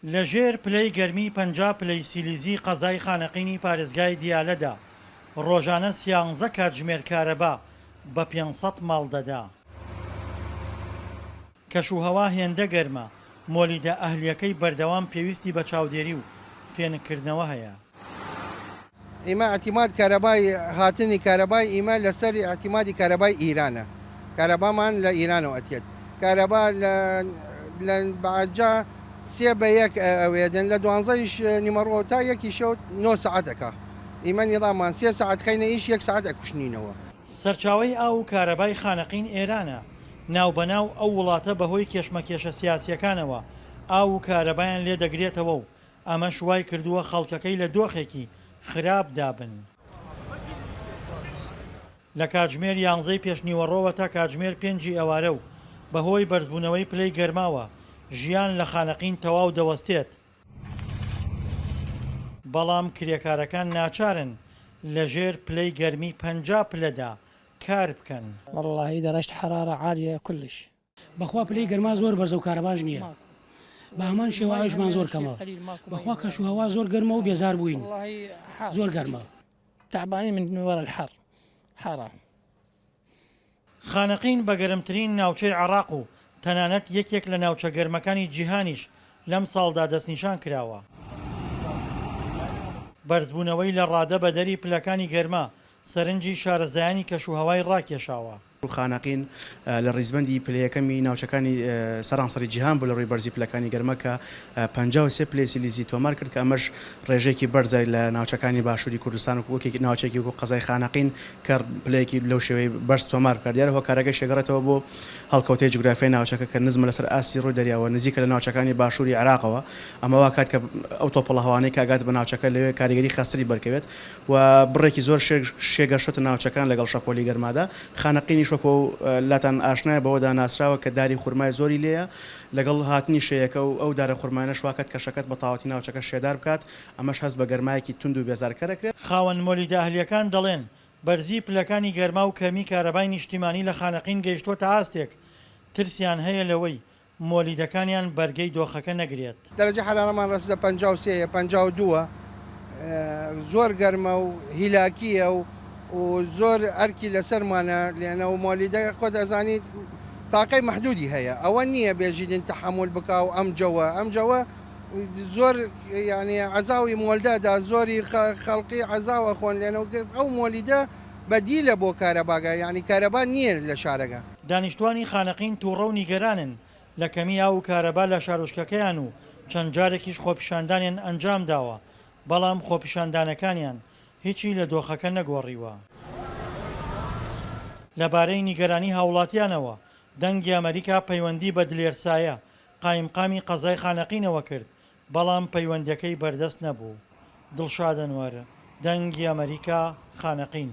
لە ژێر پلەی گەرمی 50 پلەی سیلیزی قەزای خانەقینی پارێزگای دیالەدا، ڕۆژانە سیانزە کاتژمێر کارەبا بە 500 ماڵ دەدا. کەشوهەوا هێندە گەرمە، مۆلیدە ئەهلییەکەی بەردەوام پێویستی بە چاودێری و فێنککردنەوە هەیە. ئیمە ئیعتیماد کارەبای هاتنی کارەبای ئیمە لەسەر ئیعتیمادی کارەبای ئیرانە کارەبامان لە ئیرانەوە ئەتیەت کارەبا لە لە بەعەجا سێ بە یەک ئەوێدن لە دوانزەیش نیمەڕۆ تا یەکی شەو نۆ سەعات ئەکا ئیمە نیزاممان سێ سەعات خەینە ئیش یەک سەعات ئەکوشنینەوە. سەرچاوەی ئاو و کارەبای خانەقین ئێرانە، ناوبەناو ئەو وڵاتە بەهۆی کێشمەکێشە سیاسییەکانەوە ئاو و کارەبایان لێ دەگرێتەوە و ئەمەش وای کردووە خەڵکەکەی لە دۆخێکی خراپدا بن. لە کاتژمێر یانزەی پێشنیوەڕۆوە تا کاتژمێر پێنجی ئێوارە و بەهۆی بەرزبوونەوەی پلەی گەرماوە ژیان لە خانەقین تەواو دەوەستێت، بەڵام کرێکارەکان ناچارن لەژێر پلەی گەرمی 50 پلەدا کار بکەن. وەڵاهی دەرەجە حەرارە عالیە کلش. بەخوا پلەی گەرما زۆر بەرزە و کارەباش نییە بە هەمان شێوە ئاویشمان زۆر کەمە بەخوا کەش و هەوا زۆر گەرمە و بێزار بووین زۆر گەرمە. تعبانين من ورا الحر حارة. خانەقین بە گەرمترین ناوچەی عێراق و تەنانەت یەکێک لە ناوچە گەرمەکانی جیهانیش لەمساڵدا دەستنیشان کراوە. بەرزبوونەوەی لە ڕادە بەدەری پلەکانی گەرما سەرنجی شارەزایانی کەشوهەوای ڕاکێشاوە. خانەقین لە ڕیزبەندی پلە یەکەمی ناوچەکانی سەرانسەری جیهان بوو لە ڕووی بەرزی پلەکانی گەرما کە 53 پلەی سیلیزی تۆمار کرد کە ئەمەش ڕێژەیەکی بەرزە لە ناوچەکانی باشووری کوردستان و وەک ناوچەیەکی وەکو قەزای خانەقین کە پلەیەکی لەو شێوەی بەرز تۆمار بکات. دیارە هۆکارەکەیش دەگەڕێتەوە بۆ هەڵکەوتەی جوگرافیای ناوچەکە کە نزمە لەسەر ئاستی ڕووی دەریاوە نزیکە لە ناوچەکانی باشووری عێراقەوە ئەمە واکات کە ئەو تۆپەڵە هەوانەی کە ئەگات بە ناوچەکە لەوێ کاریگەری خاستری بەرکەوێت و بڕێکی زۆر شێ گەشتۆتە ناوچەکان لەگەڵ شەپۆلی گەرمادا، خانەقینیش وەکو لاتان ئاشنایە بەوەدا ناسراوە کە داری خورمای زۆری لێیە، لەگەڵ هاتنی شێیەکە و ئەو دارە خورمایانەش واکات کەشەکەت بە تەواوەتی ناوچەکە شێدار بکات، ئەمەش هەست بە گەرمایەکی توند و بێزارکەر ئەکرێت. خاوەن مۆلیدە ئەهلییەکان دەڵێن، بەرزی پلەکانی گەرما و کەمی کارەبای نیشتیمانی لە خانەقین گەیشتۆتە ئاستێک ترسیان هەیە لەوەی مۆلیدەکانیان بەرگەی دۆخەکە نەگرێت. دەرەجە حەرارەمان رەسیدە 53 یە 52 ە زۆر گەرمە و هیلاکیە و و زۆر ئەرکی لەسەرمانە لێنە و مۆلیدە خۆت ئەزانیت تاقەی مەحدودی هەیە ئەوە نییە بێژیدن تەحەمول بکا و ئەم جەوە ئەم جەوە زۆر یعنی عەزاوی مۆلدەدا زۆری خەڵقی عەزاوە خۆن لێنە و ئەو مۆلیدە بەدیلە بۆ کارەباگە یعنی کارەبا نییە لە شارەگە. دانیشتوانی خانەقین توڕە و نیگەرانن لە کەمی ئاو و کارەبا لە شارۆچکەکەیان و چەند جارێکیش خۆپیشاندانیان ئەنجامداوە، بەڵام خۆپیشاندانەکانیان هیچی لە دۆخەکە نەگۆڕیوە. لەبارەی نیگەرانی هاوڵاتیانەوە، دەنگی ئەمەریکا پەیوەندی بە دلێر سایە، قایمقامی قەزای خانەقینەوە کرد، بەڵام پەیوەندیەکەی بەردەست نەبوو. دڵشاد ئەنوەر، دەنگی ئەمەریکا، خانەقین.